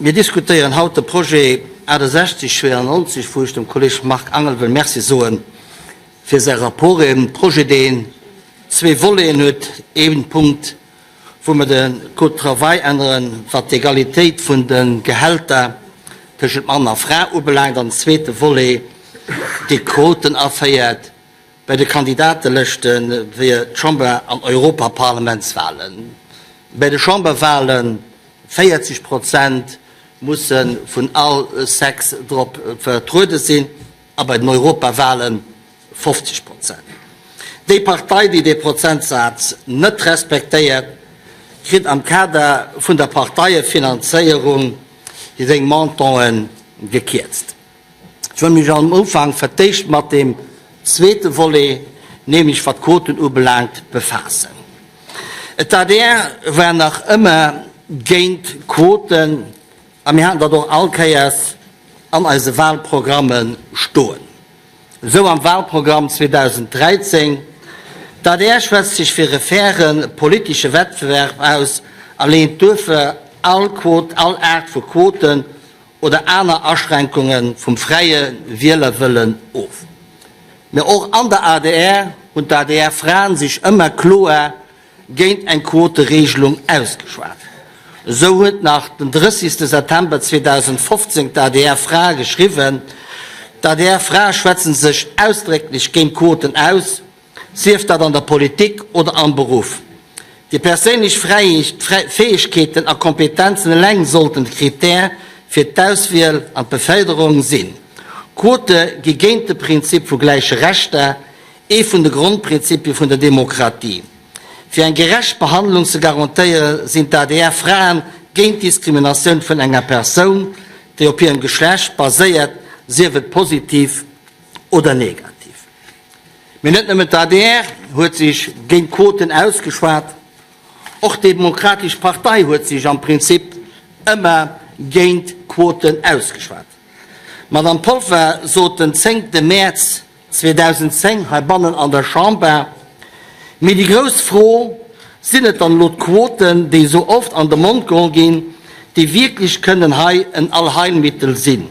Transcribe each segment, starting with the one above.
Mir diskutéieren haut de Projet 68 92, wou ech dem Kolleg Marc Angel wëll Merci soe fir säi Rapport, e Projet, deen zwee Voleten huet, ee Punkt, wou mer de Code du travail änneren, wat d'Egalitéit vun de Gehälter tëschent Mann a Fra ubelaangt, an den zweete Volet, dee Quoten aféiert bei de Kandidatelëschte fir d'Chamber an Europaparlamentswahlen. Bei de Chamberwahlen 40 Prozent musse vun all Sex drop vertruede sinn a bei den Europawahlen 50 Prozent. Déi Partei, déi dee Prozentsaz net respektéiert, kritt am Kader vun der Parteiefinanzéierung seng Montanten gekierzt. Ech wëll mech am Ufank fir d'éischt mat deem zweete Volet, nämlech wat d'Quoten ubelaangt, befaassen. D'adr war nach ëmmer géint Quoten a mir haten dat och all Kéiers an eise Wahlprogramme stoen. Esou am Wahlprogramm 2013, D'adr schwätzt sech fir e faire politesche Wettbewerb aus a leent duerfir all Quot, all Aart vu Quoten oder aner Aschränkunge vum fräie Wielerwëllen of. Mä och an der adr hunn d'ADR-Fraen sech ëmmer kloer géint eng Quoteregelung ausgeschwat. Esou huet nach den 30 September 2015 d'ADR-Frae geschriwwen, D'ADR-Frae schwätzen sech ausdrécklech géint Quoten aus, sief dat an der Politik oder am Beruff. Déi perséinlech Fräiheet, Fäegkeeten a Kompetenzen eleng sollten de Critère fir d'Auswiel an d'Befërderung sinn. Quote gi géint de Prinzip vu gläiche Rechter, ee vun de Grondprinzipie vun der Demokratie. Fir eng gerecht Behandlung ze garantéiere sinn d'ADR-Fraen géint d'Diskriminatioun vun enger Persoun, déi op hirem Geschlecht baséiert, sief et positiv oder negativ. Mee net nëmmen d'ADR huet sech géint Quoten ausgeschwat, och d'Demokratesch Partei huet sech am Prinzip ëmmer géint Quoten ausgeschwat. D'Madame Polfer sot den zéngte Mäerz 2010 heibannen an der Chamber, Mee déi grouss Fro, Sinn et dann elo d'Quoten, déi esou oft an de Mond geholl ginn, déi wierklech kënnen hei en Allheilmittel sinn?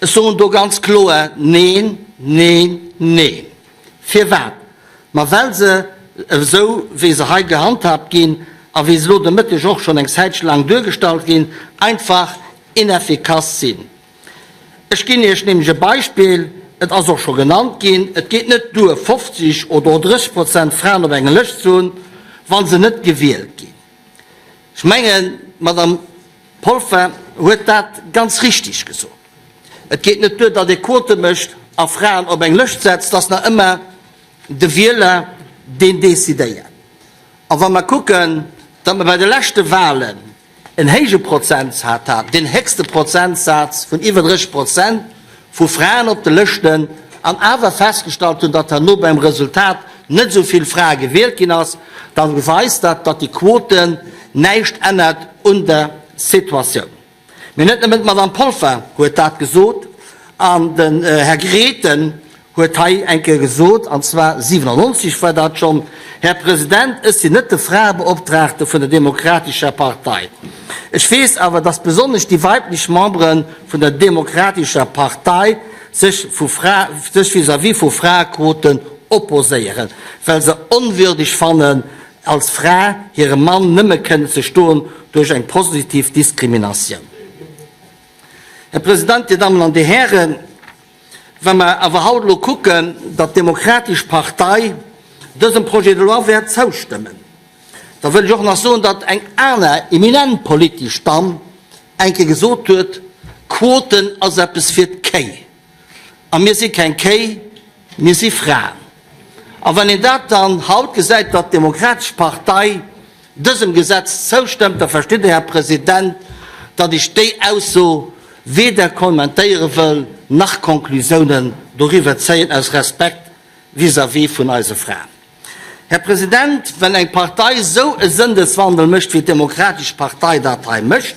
Ech soen do ganz kloer Neen, neen, neen. Firwat? Ma well se, esou wéi se hei gehandhaabt ginn a wéi se elo de Mëtteg och schonn eng Zäitche laang duergestallt ginn, einfach ineffikass sinn. Ech ginn Iech nämlech e Beispill, et ass och scho genannt ginn, Et geet net duer, 50 oder och 30 Prozent Fraen op enger Lëscht ze hunn, wa se net gewielt ginn. Ech mengen, d'Madame Polfer huet dat ganz richtig gesot. Et geet net duer, datt ee Quote mécht a Fraen op eng Lëscht setzt. Et ass nach ëmmer de Wieler, deen decidéiert. A wa mer kucken, datt mer bei de leschte Wahlen en héije Prozentsaz haten, deen héchste Prozentsaz vun iwwer 30 Prozent vu Fraen op de Lëschten, an awer festgestallt hunn, datt herno beim Resultat net esou vill Frae gewielt ginn ass, da weist dat, datt déi Quoten näischt ännert un der Situatioun. Mee net nëmmen d'Madame Polfer huet dat gesot, an den Här Grethen huet hei eng Kéier gesot, an zwar 97 war dat schonn, Här President, ech sinn net de Fraebeoptraagte vun der Demokratescher Partei. Ech weess awer, datt besonnesch déi weiblech Membere vun der Demokratescher Partei sech vu Fra, sech vis-à-vis vu Fraequoten opposéieren, well se onwürdeg fannen, als Fra hirem Mann nëmme kënnen ze stoen duerch eng positiv Diskriminatioun. Här President, Dir Dammen an Dir Hären, wa mer awer haut elo kucken, datt d'Demokratesch Partei dësem Projet de loi wäert zoustëmmen, da wëll ech och nach soen, datt eng aner eminent politesch Damm eng Kéier gesot huet, Quoten ass eppes fir d'Kéi. A mir si keng Kéi, mir si Fraen. A wann een dat dann haut gesäit, datt d'Demokratesch Partei dësem Gesetz zoustëmmt, da verstitt Der, Här President, datt ech déi Ausso weder kommentéiere wëll nach Konklusiounen doriwwer zéien, aus Respekt vis-à-vis vun eise Fraen. Här President, wenn eng Partei esou e Sëndeswandel mécht, wéi d'Demokratesch Partei dat hei mécht,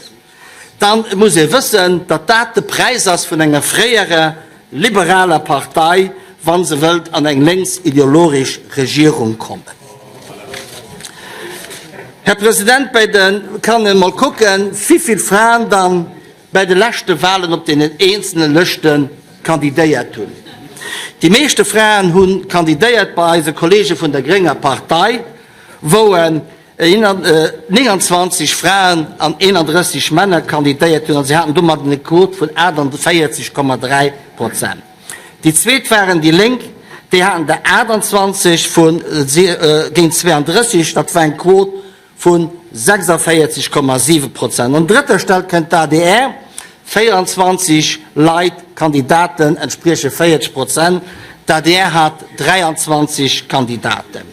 da muss ee wëssen, datt dat de Präis ass vun enger fréierer liberaler Partei, wa se wëllt an eng lénksideologesch Regierung kommen. Här President, bei de kann ee mol kucken, wivill Fraen dann. bei de leschte Wahlen op deenen eenzelne Lëschte kandidéiert hunn. Déi meeschte Fraen hu kandidéiert bei eise Kollege vun der grénger Partei, wou 29 Fraen an 31 Männer kandidéiert hunn, a si haten domat eng Quot vun 48,3 Prozent. Déi zweet waren déi Lénk, déi haten der 28 vu géint 32, dat war eng Quot vu 46,7 Prozent. An drëtter Stell kënnt d'ADR, 24 Leit, Kandidaten, entsprieche 40 Prozent. D'ADR hat 23 Kandidaten.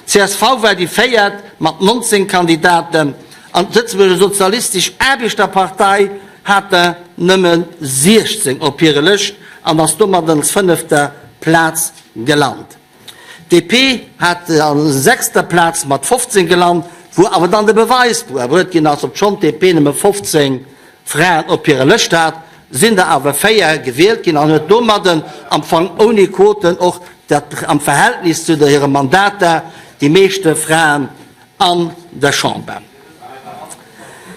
Csv war déi véiert mat 19 Kandidaten an d'Lëtzebuerger Sozialistesch Aarbechterpartei hat der nëmme 16 op hire Lëscht an ass domat als fënnefter Plaz gelant. D'DP hat an sechster Plaz mat 15 gelant, wou awer dann de Beweis bruet ginn ass, obschonn d'DP nëmme 15 Fraen op hirer Lëscht hat, sinn der awer 4 gewielt ginn an huet domadden am Fong ouni Quoten och dat am Verhältnis zu hire Mandater déi meeschte Fraen an der Chamber.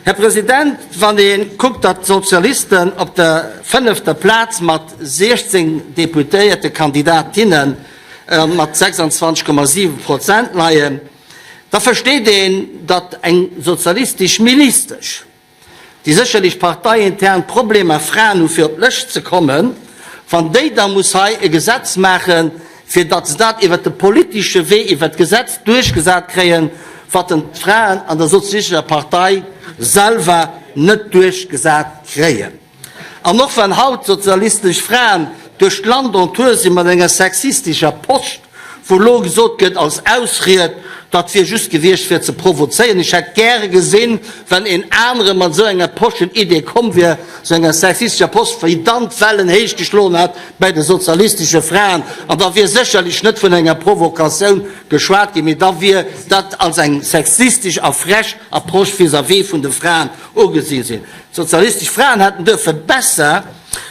Här President, wann ee kuckt, datt d'Sozialisten op der fënnefter Plaz mat 16 Deputéiertekandidatinne mat 26,7 Prozent leien, da versteet een, datt eng sozialistesch Ministesch, déi sécherlech parteiintern Problemer Fraen hu fir op d'Lëscht ze kommen, wann déi da muss hei e Gesetz maachen, fir datt se dat iwwert de politesche Wee, iwwert d'Gesetz duerchgesat kréien, wat den d'Fraen an der sozialistescher Partei selwer net duerchgesat kréien. An och wann haut sozialistesch Fraen duerch d'Land en Tour si mat enger sexistescher Post, wou elo gesot gëtt als Ausried, dat wier just gewiescht fir ze provozéieren. Ech hätt gäre gesinn, wann een anere mat esou enger Poschen-Idee komm wier, esou enger sexistescher Post, wéi dann d'Wellen héich geschloen hätt bäi de sozialistesche Fraen. An da wier sécherlech net vun enger Provokatioun geschwat ginn, mee da wier dat als eng sexistesch a frech Approche vis-à-vis vun de Fraen ugesi sinn. D'sozialistesch Fraen hätten duerfir besser,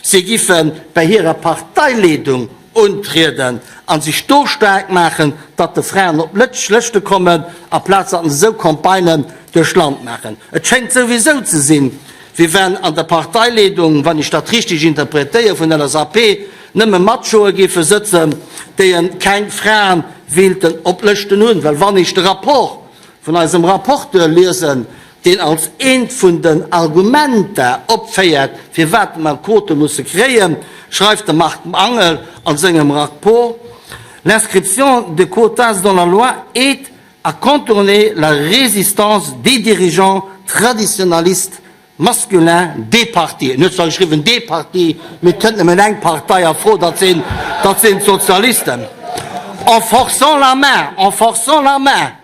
si giffe bäi hirer Parteileedung untrieden a sech do staark maachen, datt de Fraen op d'Lëschte kommen, aplaz datt se esou Campagnen duerch d'Land maachen. Et schéngt souwisou ze sinn, wéi wenn an der Parteileedung, wann ech dat richteg interpretéiere vun LSAP, nëmme Machoe géife sëtzen, déi keng Frae wéilten op Lëschten hunn. Well wann ech de Rapport vun eisem Rapporteur liesen, deen als eent vun den Argumenter opféiert, firwat mer Quote musse kréien, schreift de Marc Angel an sengem Rapport, L'inscription de quotas dans la loi est à contourner la résistance des dirigeants traditionalistes masculins des partis. En huet zwar geschriwwen des partis, mee et kënnt nëmmen eng Partei a Fro, dat sinn, dat sinn d'Sozialisten. En forçant la main, en forçant la main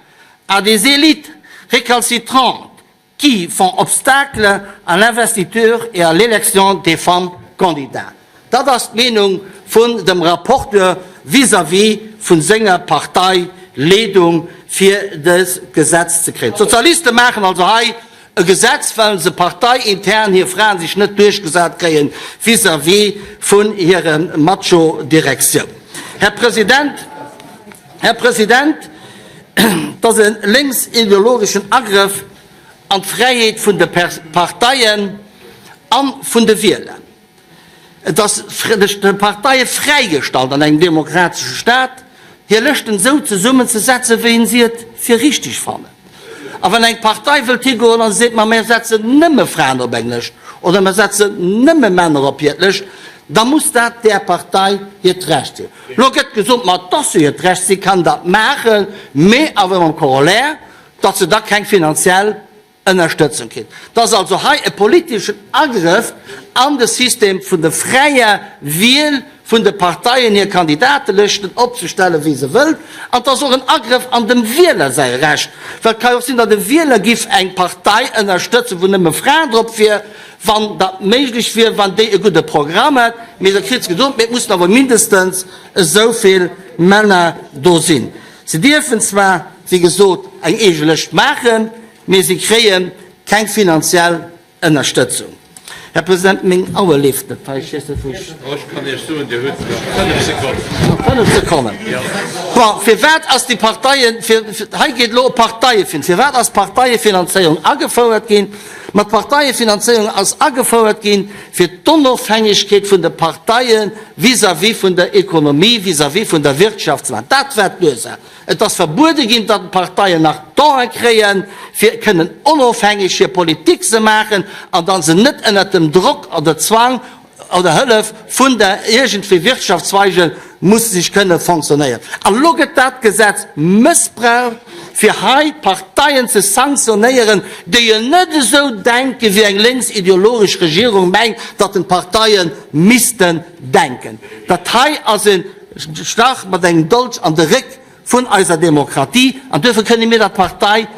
à des élites récalcitrantes qui font obstacle à l'investiture et à l'élection des femmes candidates. Dat ass d'Meenung vun dem Rapporteur vis-à-vis vun senger Parteileedung, fir dës Gesetz ze kréien. D'Sozialiste maachen also hei e Gesetz, well se parteiintern hir Fraen sech net duerchgesat kréien vis-à-vis vun hire Macho-Direktioun. Här President, Här President, et ass e lénksideologeschen Agrëff an d'Fräiheet vun de Parteien a vun de Wieler. Et ass de Parteie fräigestallt an engem demokratesche Staat, hir Lëschten esou zesummenzesetzen, wéi si et fir richteg fannen. A wann eng Partei wëllt higoen a seet, ma mir setzen nëmme Fraen op eng Lëscht oder mir setzen nëmme Männer op hir Lëscht, da muss dat där Partei hiert Recht sinn. Lo gëtt gesot, ma et ass jo hiert Recht, si kann dat maachen, mee awer mam Corollaire, datt se da keng finanziell Ënnerstëtzung kritt. Et ass also hei e politeschen Agrëff an de System vun der fräier Wiel vun de Parteien, hir Kandidatelëschten opzestellen, wéi se wëllt. An et ass och en Agrëff an dem Wieler säi Recht, well et ka jo och sinn, datt e Wieler giff eng Partei ënnerstëtzen, wou nëmme Fraen drop wier, wann dat méiglech wier, wann déi e gudde Programm hätt. Mee da kritt se gesot, mee et mussen awer mindestens esou vill Männer do sinn. Se dierfen zwar, wéi gesot, eng eege Lëscht maachen, mee se kréie keng finanziell Ënnerstëtzung. Här President, meng Auer leeft net hei, ech weess net, wou ech. Ech kann Iech soen, Dir hutt nach fënnf Sekonnen. Nach fënnf Sekonnen. Bon, firwat ass déi Parteien, fir, hei geet elo ëm Parteien, firwat ass d'Parteiefinanzéierung agefouert ginn? Ma d'Parteiefinanzéierung ass agefouert ginn, fir d'Onofhängegkeet vun de Parteie vis-à-vis vun der Ekonomie, vis-à-vis vun der Wirtschaft ze maachen. Dat war d'Ursaach. Et ass verbuede ginn, datt d'Parteien nach Donen kréien, fir kënnen onofhängeg hir Politik ze maachen an datt se net ënnert dem Drock oder Zwang oder Hëllef vun der iergendwéi Wirtschaftszweige musse sech kënne fonctionnéieren. An elo gëtt dat Gesetz mëssbraucht, fir hei Parteien ze sanktionéieren, déi jo net esou denken, wéi eng lénksideologesch Regierung mengt, datt den d'Parteie missten denken. Dat hei ass e Stach mat engem Dolch an de Réck vun eiser Demokratie an duerfir kënne mir der Partei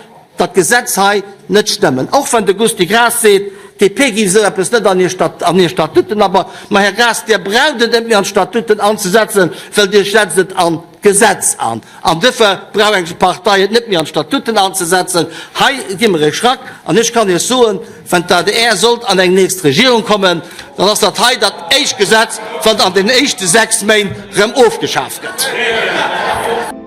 dat Gesetz hei net stëmmen, och wann de Gusty Graas seet, d'DP géif esou eppes net an hir Statuten abauen. Ma Här Graas, Dir braucht et net méi an d'Statuten anzesetzen, well Dir setzt et an d'Gesetz an. An duerfir brauch eng Partei et net méi an d'Statuten anzesetzen. Hei gi mer e Schrack. An ech kann Iech soen, Wann d'ADR sollt an eng nächst Regierung kommen, dann ass dat hei dat éischt Gesetz, wat an den éischte 6 Méint erëm ofgeschaf gëtt.